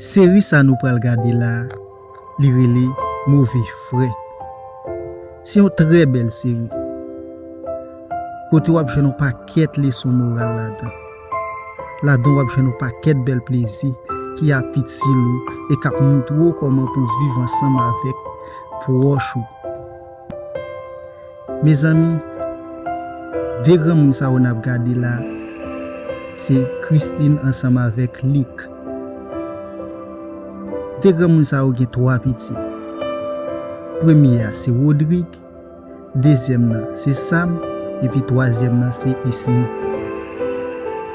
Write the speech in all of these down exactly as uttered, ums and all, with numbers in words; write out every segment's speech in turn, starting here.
Seri sa nou pral gade la, li rele Move Frè. Se yon trè bèl seri. Kote w ap jwenn yon pakèt leson moral ladan. Ladan w ap jwenn yon pakèt bèl plezi ki ap itil ou e k ap montre w kòman pou w viv ansanm avèk pwòch ou. Mezanmi, de granmoun sa yo n ap gade la, se Christine ansanm avèk Luc. De granmoun sa yo gen twa pitit. Premye a se Rodrigue, dezyèm nan se Sam, epi twazyèm nan se Esni.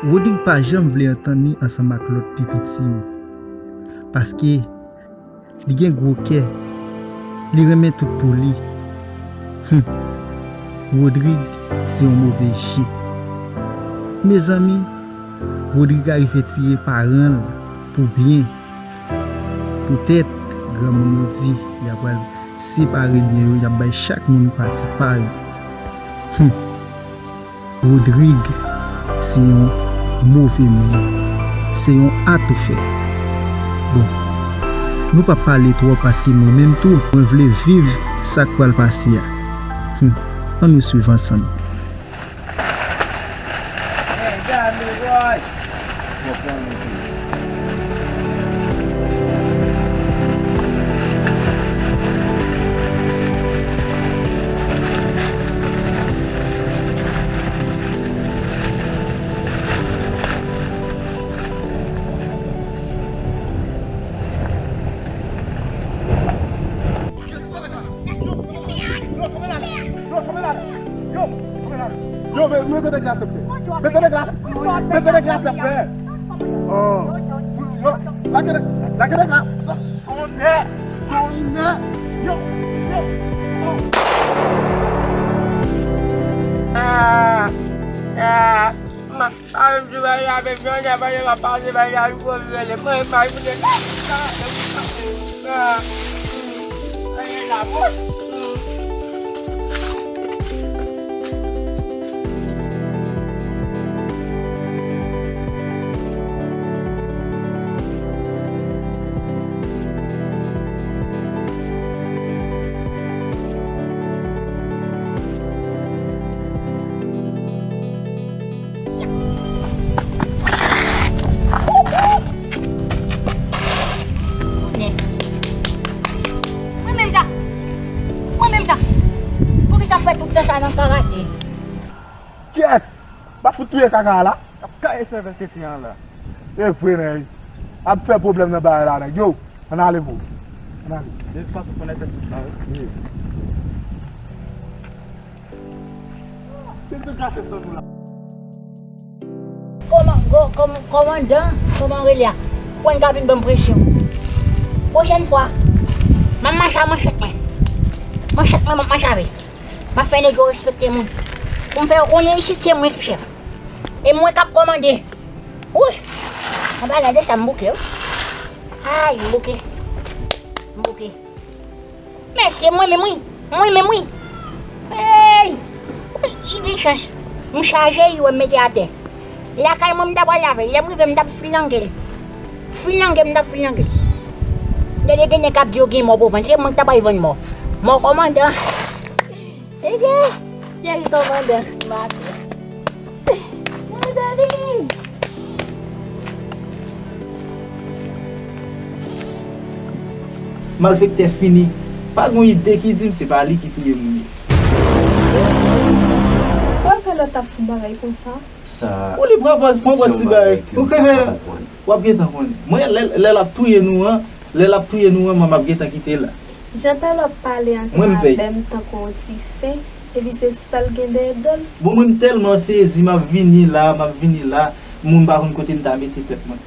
Rodrigue pa janm vle antann li ansanm ak lòt pi piti yo, paske li gen gwo kè, li renmen tout pou li. Hum. Rodrigue se yon move je. Mezanmi, Rodrigue arive tire paran l pou byen. Poutèt granmoun yo di y ap pral separe byen yo, y ap bay chak moun pati pa yo. Hum. Rodrigue se yon move moun. Se yon atoufè. Bon, nou p ap pale twòp paske mwen menm tou, mwen vle viv sa k pral pase a. Hum. Ann nou swiv ansanm. Yo, kanpe la. Yo, kanpe la. Yo, kanpe la. Yo, men, mete de glas, silvouplè. Mete de glas. Mete de glas, silvouplè. Oh. Yo, lage de, lage de glas. Tonnè. Tonnè. Yo, yo. Oh. Ah. Ah. Ma, pa menm di bagay la, menm jan lè bagay la pase, bagay la vin pwoblèm. Mwen, mwen, mwen, mwen, mwen, mwen, mwen, mwen, mwen, mwen, Mwen menm sa. Mwen menm sa. Poukisa m fè tout tan sa nan karate? Kyèt! M ap fout touye kaka a la. Ap kaye sèvèl tenten an la. E vre, nèg. Ap fè pwoblèm nan bagay la, nèg. Yo, ann ale, bro. Ann ale. De tout fason, fò n al fè sou sa, wi. Wi. Se tout kache sou nou la. Kòman, kò-, kòm-, kòmandan, kòman rele a? Ou konn ka vin ban m presyon. Pwochèn fwa, m ap mache a manchèt mwen. Manchèt mwen, m ap mache avè l. M ap fè nèg yo respekte mwen. Pou m fè yo konnen isit se mwen ki chèf. E mwen k ap kòmande. Wouch! An palan de sa, m bouke, wi. Ay, m bouke. M bouke. Mesye, mwen menm wi. Mwen menm wi. Hey! Wi, li gen chans. M chaje, li wè m mete atè. Lakay mwen, m ta pral avè l. Lè m rive, m t ap filange l. Filange, m t ap filange l. Gade, gen nèg k ap di yo gen mò pou vann. Se mwen k ta pral vann mò. Mò kòmandan. Ede! Cheri kòmandan. Mati. Mwen dèvi! Malfektè fini. Pa gon ide ki di m se pa li ki touye moun yo. Wè, fè lòt ap fè bagay konsa. Sa. Ou li pran pòz, pran pòz ti bagay. Ou ka fè. W ap gentan konnen. Mwen, lè, lè l ap touye nou an, lè l ap touye nou an, mwen, m ap gentan kite la. Jan Pèlò ap pale ansanm avè m tankou yon ti sen, epi se sa l gen dèyè do l. Bon, mwen, m tèlman sezi, m ap vini la, m ap vini la, moun pa konn kote m ta mete tèt mwen.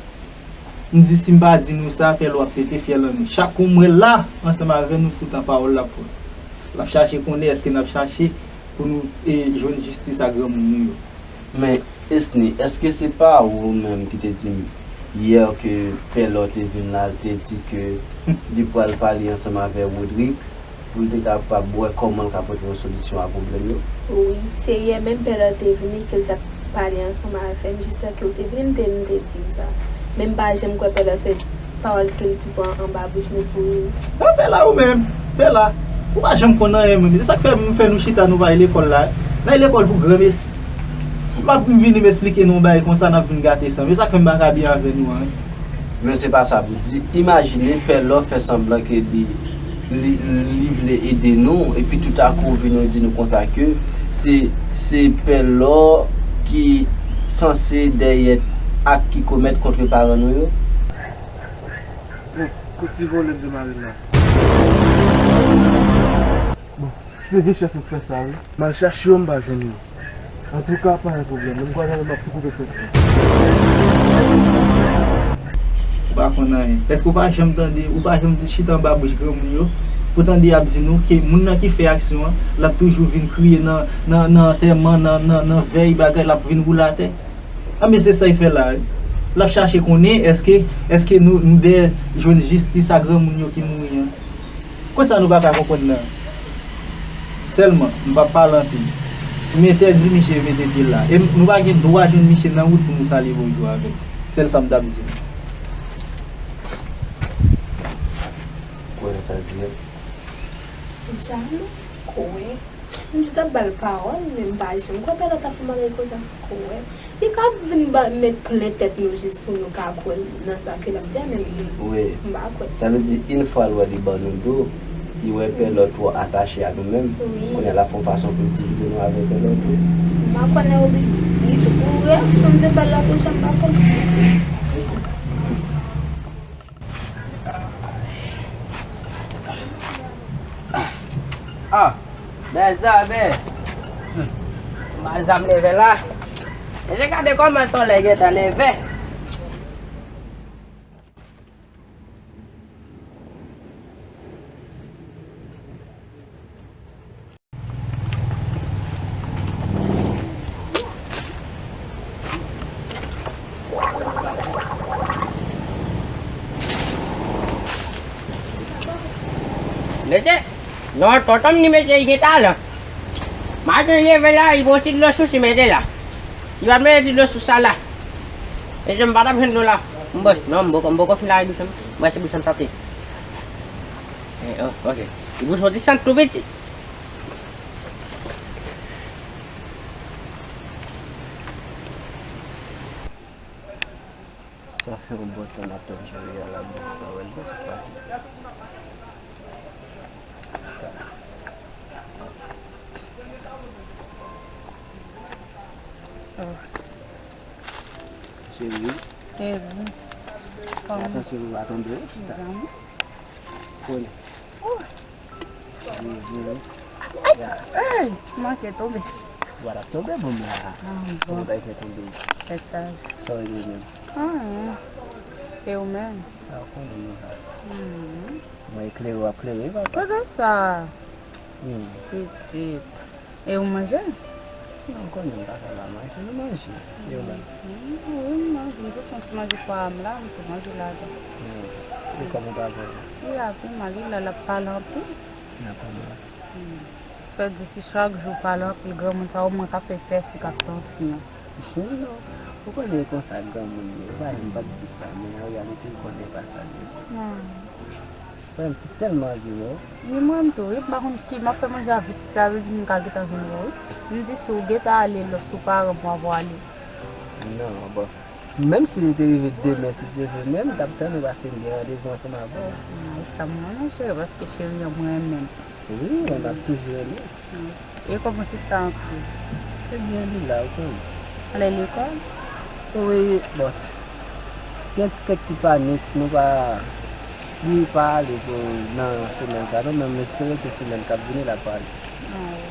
M di, si m pa di nou sa, Pèlò ap pete fyèl an nou. Chak kou m wè l la, ansanm avè nou, poutan pawòl l ap pran. L ap chache konnen èske n ap chache pou nou, e, jwenn jistis a granmoun nou yo. Men, Esni, èske se pa ou menm ki te di m yè ke Pèlò te vin la, l te di ke li pral pale ansanm avè Rodrigue pou l te kapab wè kòman l ka pote yon solisyon a pwoblèm yo? Wi, se yè menm Pèlò te vini ke l t ap pale ansanm avè m, jis lè ke w te vini, m te, m te di w sa. Men m pa janm kwè Pèlò se Pawòl ke l tou pran anba bouch nou pou. Bon, Bella, ou menm, Bella, ou pa janm konn anyen menm. Se sa k fè m fè nou chita, nou pa al lekòl la. N al lekòl pou granmesi. M ap vini m esplike nou yon bagay konsa, n ap vin gate sa. Se sa k fè m pa ka byen avè nou an. Men se pa sa pou di. Imajine Pè Lò fè sanblan ke li, li, li vle ede nou, epi toutakou vin yo di nou konsa ke se, se Pè Lò ki sanse dèyè ak ki komèt kont paran nou yo. Bon, kot ti vòlè m te mare l la? Bon, se gen chèf yo k fè sa, wi. M al chache yo, m pa jwenn yo. Antouka, pa gen pwoblèm. Lè m kwaz avè l, m ap tou koupe tèt li. Ou pa konn anyen. Èske ou pa janm tande, ou pa janm chita anba bouch granmoun yo pou tande y ap di nou ke moun nan ki fè aksyon an, l ap toujou vin kriye nan, nan, nan antèman, nan, nan, nan vèy, bagay, l ap vin woule atè? A, men se sa y fè la, wi. L ap chache konnen èske, èske nou, nou dèyè jwenn jistis a granmoun yo ki mouri an. Konsa nou pa ka konprann nan. Sèlman, m p ap pale anpil. M entèdi misye mete pye l la. E m, nou pa gen dwa jwenn misye nan wout pou nou salye bonjou avè l. Sèl sa m t ap di nou. Kwè nan sa l di a. Jan nou kwè. M jis ap ba l pawòl, men m pa janm kwè Pè Lò ta fè bagay konsa. Kwè. Li ka vin ba, met plent tèt nou jis pou nou ka kwè nan sa ke l ap di a, men m, wi, m pa kwè. Sa vle di, yon fwa l wè li ban nou do, li wè Pè Lò twò atache a nou menm, wi, kounye a l ap fè yon fason pou l divize nou avèk Pè Lò tou. M pa kwè nan yo li di, pou reyaksyon m te fè l la, pou jan m pa kwè. Ah, bèl zam, eh. Hmm. Bèl zam leve la. E se gade kòman solèy gentan leve. Mesye, non, tonton m ni mesye, li gen talan. Maten leve la, li pran ti dlo sous, li mete la. Li pa t mete ti dlo sous sa la. Mesye, m pa t ap jwenn dlo la. M bò, non, m poko, m poko fin lave bouch la. M wè se bouch la m santi. Eh, oh, ok. Li bouch yon ti sant tou piti. Sa fè yon bon tan n ap tann Cheri a la, m pa wè l, m pa sot pase. Oh. Cheri. Cheri. Fè atansyon pou w pa tonbe, wi, chita. Konnen. Ay, ay, manke tonbe. Ou pa t ap tonbe, bon, men la. Ah, bon. Ou pa fè tonbe. Tèt chaje. Sa w renmen menm? Ah, e ou menm? Ah, ou konnen nou la. Mhm. Mwen eklere, w ap klere, papa. Kote sa? Hmm. Pitit. E ou manje? Non, konnen m pa ka pa manje, nou manje. E ou menm? Hmm, wi, m manje. M te fè yon ti manje pou Amla, m te manje ladan. Hmm. E kòman papa w? Li ap mal, li la, l ap pale anpil. Nan kòman? Hmm. Fè di si chak jou pale anpil, granmoun sa omwen ka fè pèsi k ap tansiyon. Non, ou konnen e konsa granmoun ye. Ou pa di m p ap di sa, men an reyalite m konnen e pa sa l ye. Hmm. Frè m, m tèlman anvi wè w. Ni mwen menm tou, wi, m pa konn ki m ap fè manje a vit, sa vle di m ka gentan vin wè w, wi. M di si w gentan ale lòs ou pa rann pou w ale. Non, bon. Menm si li te rive demen, si Dye vle, menm m t ap tann ou paske m gen randevou ansanm avè w. Ay, sa m renmen cheri, paske cheri an mwen renmen m. Wi, m ap toujou renmen. E kòman sista an tou? Ebyen, li la, ou konnen. Alè lekòl? Wi, but gen ti kèk ti panik, nou pa, li pa ale pou nan semèn sa non, men m espere ke semèn k ap vini l ap ale. Ah, wi.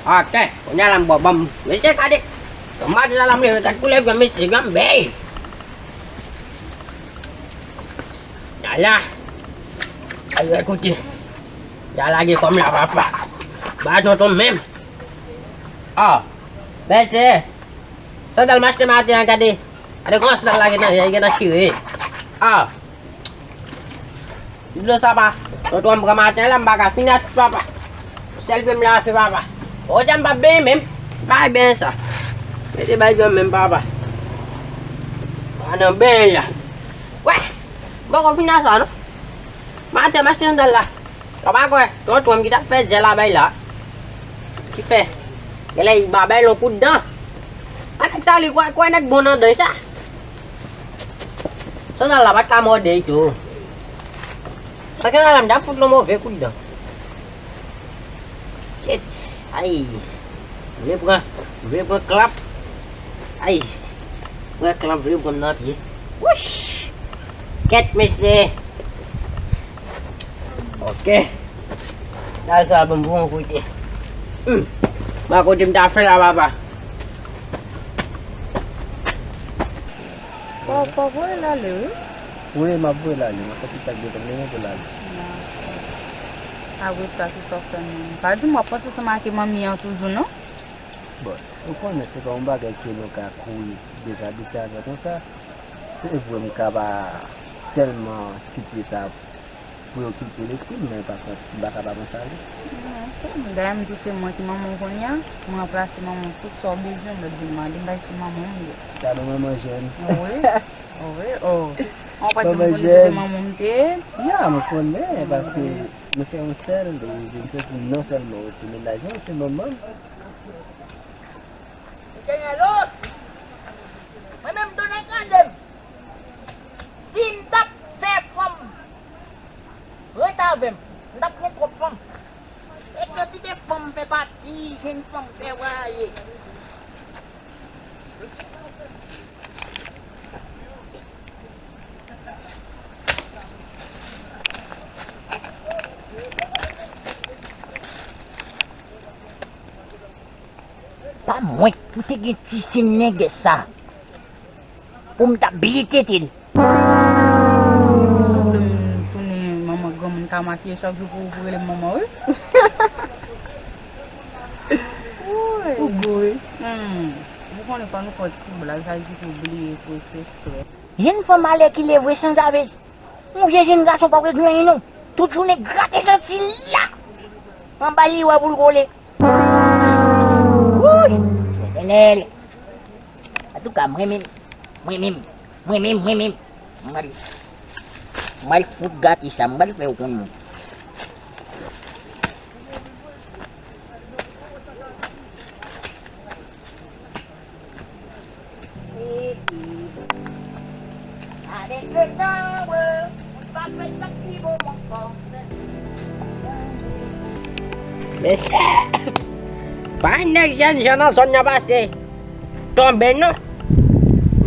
Atè, kounye a la m bò, ban m. Mesye, gade. Yon maten la, la m leve, gad koulè vyan, mesye, vyan bèl. Ala. Ay, ekoute. Ya lage kòm la, papa. Ba tonton menm. Ah. Mesye. Sandal m achte maten an, gade. Gade kòman sandal la gentan, gentan chire. Ah. Si dlo sa pa, tonton an m pran maten la, m pa ka fini a tout, papa. Sèl pye m lave, papa. Ou di m p ap benyen menm. Bay ben sa. Mete bay djòm menm papa. Pa nan ben la. Wè. M poko fin a sa non. Maten m achte sandal la. Ou pa kwè? Tonton m ki t ap fè djè la bay la. Ki fè? Genlè li ba bay lon kout dan. A nèg sa li kwè, kwè nèg bon nan dan sa. Sandal la pa t ka mòde tou. Paske sandal la m t ap fout lon move kout dan. Shit. Ay. Vle pran, vle pran klap. Ay. Pran klap, vle pran m nan pye. Wouch. Kèt, mesye. Ok. Dal sa ban m pou yon kote. Hmm. Ba kote m ta fè la, papa. Papa, voye l ale, wi. Wi, m ap voye l ale. Mwen fè ti sa k dwe fè m, mwen voye l ale. Dakò. Apre sa, se sa w fè menm. Pa di m w ap panse ansanm ak manmi an toujou, non? Bon, ou konnen se pa yon bagay ke nou ka kouri dezabitye avè konsa. Se vre, m ka pa tèlman kite sa preyokipe lespri m, men pa kont, m pa ka pa panse a li. Non, ok. Dayè, m tou se mwen ki manman w kounye a. M ranplase manman w. Tout sa w bezwen, w mèt vin mande m, paske se manman w m ye. Gade manman jèn. Wi. Wi, o. Ou pa di m konnen se manman w m te ye? Ya, m konnen, paske nou fè yon sèl, ou vin soti non sèlman ou se mennaj mwen, ou se manman m. Senyè Lòs, mwen menm donnen kraze m. Si m t ap fè fanm ret avè m, m t ap gen twòp fanm. E kantite fanm m fè pati, jèn fanm m fè vwaye. Pa mwen pou te gen ti chen nègès sa pou m ta bliye tete l. Sanble m tounen manman granmoun ka makiye chak jou pou, pou rele m manman, wi. Ou gou, wi. Hmm. Ou konnen fò nou fè ti blag, sa ki pou bliye, pou eksprè. Jèn fanm alèkile vre sanzave. Yon vye jèn gason pa vle di anyen non. Tout jounen grate santi l la. Anba li wè pou l kole. Wouy! Letènèl. Antouka, mwen menm, mwen menm, mwen menm, mwen menm. Mwen, mwen fout gate sa, mwen fè yo konn mwen. Avèk letan, wi, ou pa fè sa ki bon ankò. Mesye, pa nèg jènjan nan zòn nan pase tonbe non.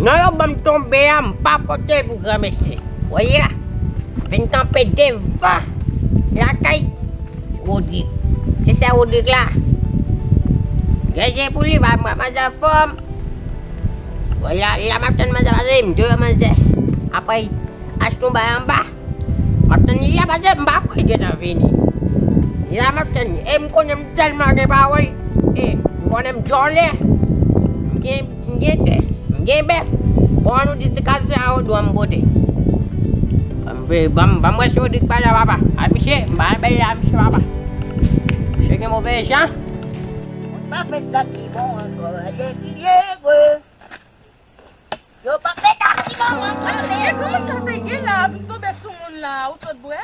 Non, yo ban m tonbe a, m pa pote pou granmesi. Woy la, vin kanpe devan lakay Rodrig. Ti sè Rodrig la. Gen je pou li, pa mwen manzè anfòm. Woy la, la m ap tann manzè pase, m di yo manzè. Apre, achte yon bay anba. M ap tann li la pase, m pa kwè li gentan vini. Li la m ap tann li. E m konnen m tèlman gen pawòl. E m konnen m djòlè. M gen, m gen tè. M gen bèf. Bon, nou di ti kal se a yon dwa m pote. Ban m vre, ban m, ban m wè si Rodrig pa la papa. A misye, m pa bèl la misye papa. Misye gen move jan. Moun pa fè sa ki bon ankò. Lè ki vye vre. Yo pa fè sa ki bon ankò, men. E kòman sa te gen la, vin tonbe sou moun la, ou sot bwè?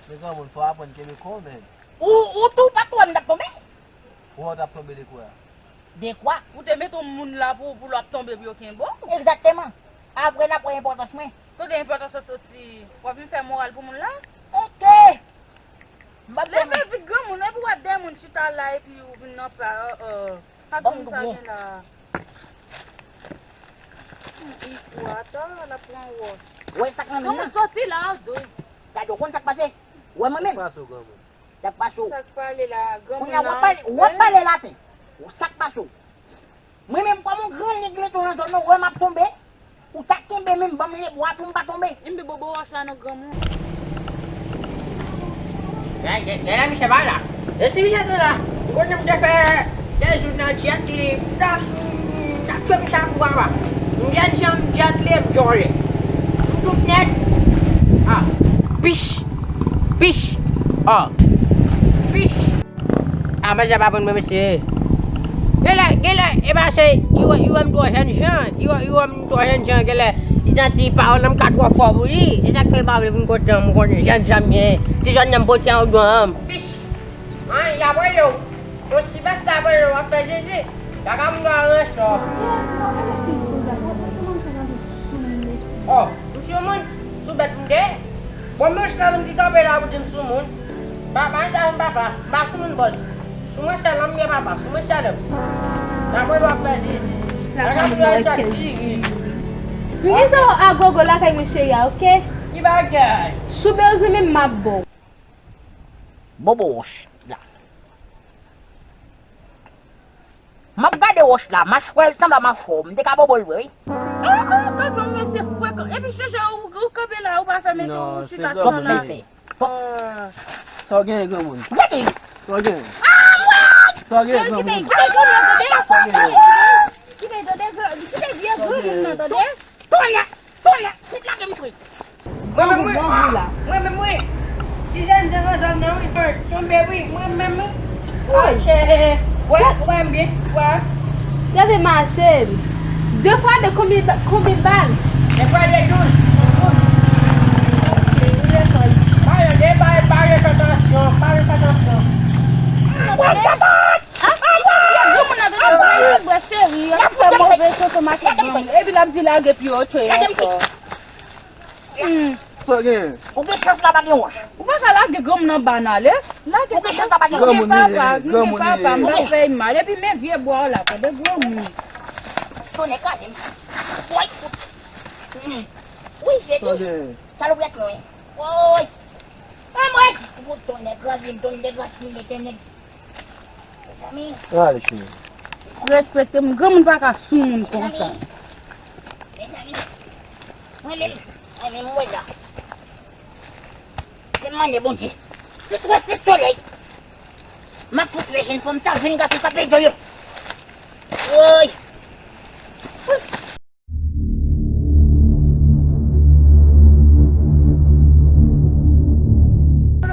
Men granmoun, fò w aprann kenbe kò w, men. Ou, ou tou pa twò m t ap tonbe? Ou wè w t ap tonbe de kwa? De kwa? Ou te mete yon moun la pou, pou l ap tonbe pou yo kenbe w? Egzakteman. Apre n ap wè enpòtans mwen. Kote enpòtans la soti? W ap vin fè moral pou moun la? Ok. M p ap fè. Leve vit granmoun, epi w ap de moun chita la epi ou vin nan pla, euh, euh. Sa granmoun sa gen la. Hmm, li fou ata, l ap pran wòch. Wè sa k nan men nan. Granmoun soti la, do. Gade, w konn sa k pase? Wè mwen menm. Sa k pase w granmoun? Sa k pase w? Sa k pale la, granmoun nan. Kounye a w ap pale, w ap pale laten. Sa k pase w? Mwen menm kòm yon gran nèg leton nan zòn nan, w wè m ap tonbe. Ou ta kenbe men m, ban m lebwa pou m pa tonbe. Enben bobo wòch la non granmoun. Gade, gade, gade misye pa la. E si misye te la, m konnen m te fè de jou nan djèt li, m ta, m ta tchwe misye a kou papa. M jèn jan m djèt li, m djòlè. M tout nèt. Ah, pich, pich, ah, pich. Ah, manzè pa bon mwen, mesye. Genlè, genlè, e pa se, li wè, li wè m twò jènjan, li wè, li wè m twò jènjan, genlè, li santi pawòl nan m ka twò fò pou li. Se sa k fè li pa vle pou m kontan, m kontan jènjan m ye. Ti jènjan m pote an ou dwa an. Pis. An, y ap rele w. Yon sipèsta ap rele w, w ap fè zizi. Kaka m dwa ranch w. Ò, m sou moun, sou bèt m de. Bon, men se moun ki kanpe la pou di m sou moun. Papa, se moun papa. M pa sou moun bòs. Sou mwen sèl, m gen papa. Sou mwen sèl. Dapre w ap fè zizi. Kaka m dwa sa diri. M gen sa a gogo lakay mwen cheri a, oke? Ki bagay? Si w bezwen menm m ap ba w. Bobo wòch la. M ap gade wòch la, machwè l sanble a machwè w. M te ka bobo l vre, wi. Oh, oh, gad yon mesye frekan. Epi chèche ou, ou kanpe la, ou pa fè mete yon sitasyon la. Sa w genyen, granmoun? Gade. Sa w genyen? Ah, mwen! Sa w genyen, granmoun? Kite vye granmoun nan, tande? Kite vye granmoun nan, tande? Tonnè! Tonnè! Fout lage m tou. Mwen menm, mwen, mwen menm, mwen. Ti jènjan nan zòn nan, wi. Tonbe, wi. Mwen menm, wi. Woy. Wè, wè m byen, wè. Gade mache m. De fwa de konbyen, konbyen bal? De fwa de douz. Douz. Ok, ou lekòl. Pa yo, de pa, pa yo fè tansyon, pa yo fè tansyon. Woy, papa! Ah, kite vye granmoun nan, tande, granmoun nan bwè cheri, y ap fè move konsomasyon granmoun. Epi l ap di lage pye w, tchwe ankò. Hmm. Sa w gen? Ou gen chans la pa gen wòch. Ou pa ka lage granmoun anba n ale. Lage. Ou gen chans la pa gen wòch. M gen papa, m gen papa, m pa fè l mal. Epi men vye bwa w la, tande granmoun. Tonnè kraze m. Woy. Hmm. Wi, Jezi. Sa w gen? Salopri ak mwen. Woy. Anmwey. Gwo tonnè kraze m, tonnè kraze m, etènèl. Mezanmi. Ale, cheri. Respekte m, granmoun pa ka sou moun konsa. Mezanmi. Mezanmi. Mwen menm, mwen menm, mwen la. Se m mande Bondye. Si twò se solèy. M ap fout lè jèn fanm sa, jèn gason sa pèdi yo. Woy. Kote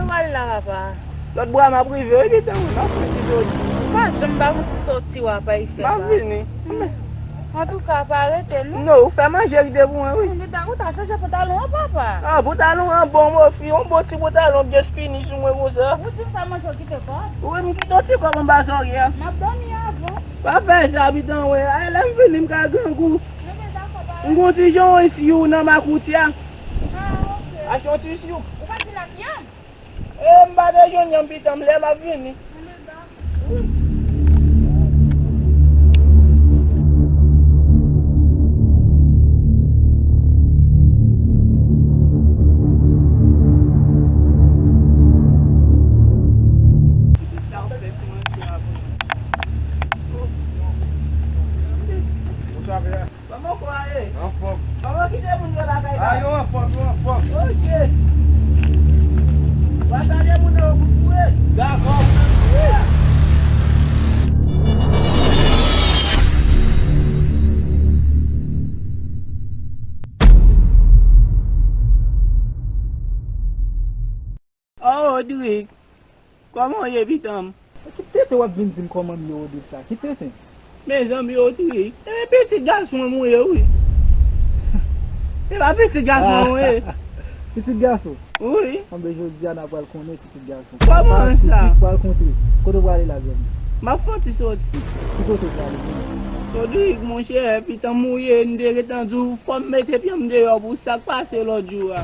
w al la, papa? Lòt bra m ap rive, wi, pita mwen, m ap fè ti soti. Ou pa janm ba m ti soti w ap al fè, papa. M ap vini. Antouka, pa rete, non. Non, ou fè manje rive pou mwen, wi. Ou ta, ou ta chanje pantalon an, papa. Ah, pantalon an bon, mofi, yon bon ti pantalon byen spini sou mwen konsa. Ou di m sa manje w kite kòb? Wi, m kite yon ti kòb anba zòrye a. M ap dòmi avan. Pa fè sa, pita mwen. Ay, lè m vini, m ka grangou. M gon ti jan isi ou nan makoutya. Ah, ok. Achte yon ti souk. Ou pa di l ak yanm? E, m pa te jwenn yanm pita m, lè m ap vini. Bonswa, frè. Kòman kò a ye? Anfòm. Kòman kite moun yo lakay la? A, yo anfòm, yo anfòm. Ok. W a salye moun nan yo pou kouri. Dakò. Oh, Rodrigue. Kòman w ye, pitan m? Ki tenten w ap vin di m kòman m ye, Rodrigue sa? Ki tenten? Mezanmi, Rodrigue, e pitit gason m ou ye, wi. E pa pitit gason m ou ye. Pitit gason? Wi. Anben, jodi a, n a pral konnen pitit gason. Kòman sa? Pitit pral kontre. Kote w prale la, zanmi? M ap fè yon ti soti. Ki kote w prale, zanmi? Rodrigue, monchè, pitan m ou ye, m te gentan di w, fò m mete pye m deyò pou sa k pase lòt jou a.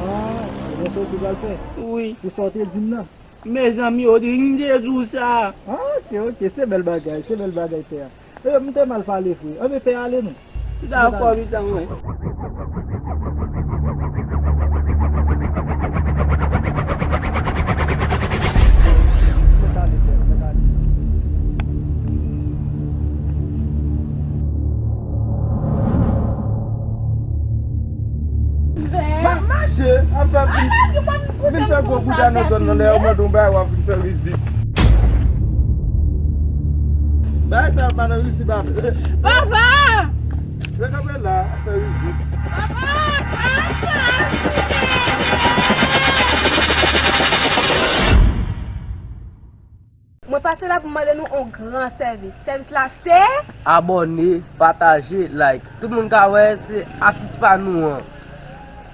Ah, se yon soti w pral fè? Wi. Pou sa w te di m nan? Mezanmi, Rodrigue, m te di w sa. Ah, ok, ok, se bèl bagay, se bèl bagay, pè a. E, m te mal pale vre. Anben, pè, ale non. Dakò, pitan mwen. Mèt ale, pè, mèt ale. M ap mache, ap fè vin, vin fè gwo bouda nan zòn nan, lè yo mande yon bagay, w ap vin fè rizib. Bagay sa yo pa nan rizib ap. Papa! Ret kanpe la, ap fè rizib. Papa! Papa! Mwen pase la pou mande nou yon gran sèvis. Sèvis la se Abòne, pataje, like. Tout moun ka wè se atis pa nou an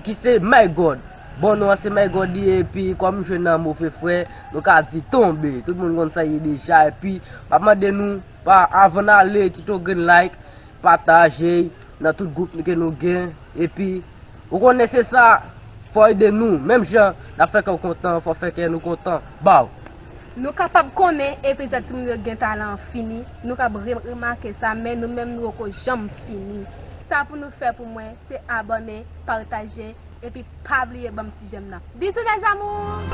ki se My God. Bon, nou an se My God li ye, epi kòm m jwe nan Move Frè, nou ka di tonbe. Tout moun konn sa ye deja, epi m ap mande nou pa avan n ale kite yon grenn like, pataje nan tout gwoup ke nou gen, epi ou konnen se sa, fò ede nou, menm jan n ap fè kè w kontan, fò fè kè nou kontan, baw. Nou kapab konnen epizòd timoun yo gen talan an fini, nou kab re- remake sa, men nou menm nou poko janm fini. Sa pou nou fè pou mwen, se abòne, pataje, epi pa bliye ban m ti jèm nan. Bizou mes amours!